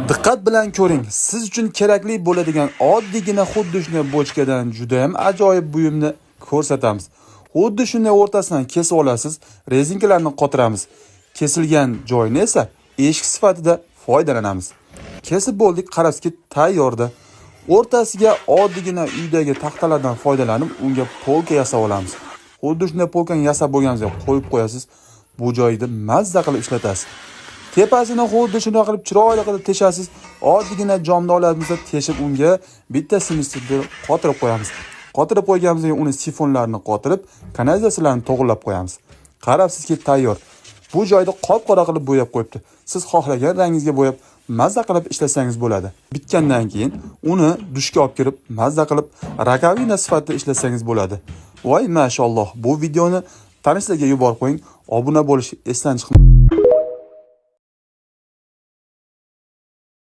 Diqqat bilan ko'ring, siz uchun kerakli bo'ladigan oddiygina xuddi shunday bochkadan juda ham ajoyib buyumni ko'rsatamiz. Xuddi shunday o'rtasidan kesib olasiz, rezinkalarni qotiramiz. Kesilgan joyini esa eshik sifatida foydalanamiz. Kesib bo'ldik, qarabsizki, tayyorda. O'rtasiga oddiygina uydagi taxtalardan foydalanib, unga polka yasab olamiz. Xuddi shunday polkani yasab bo'lganingizda qo'yib qo'yasiz. Bu joyda mazza qilib ishlatasiz. Tepasini xuddi shunday qilib chiroyli qilib teshasiz. Oddiygina jomni olamizda teshib unga bitta sinistrni qotirib qo'yamiz. Qotirib qo'yganimizdan keyin uni sifonlarini qotirib, kanalizatsiyalarni to'g'rilab qo'yamiz. Qarabsizki, tayyor. Bu joyda qop-qora qilib bo'yab qo'yibdi. Siz xohlagan rangingizga bo'yab, mazza qilib ishlasangiz bo'ladi. Bitgandan keyin uni dushga olib kirib, mazza qilib rakovina sifatida ishlasangiz bo'ladi. Voy mashalloh, bu videoni tanishlarga yuborib qo'ying. Obuna bo'lish esdan chiqmasin.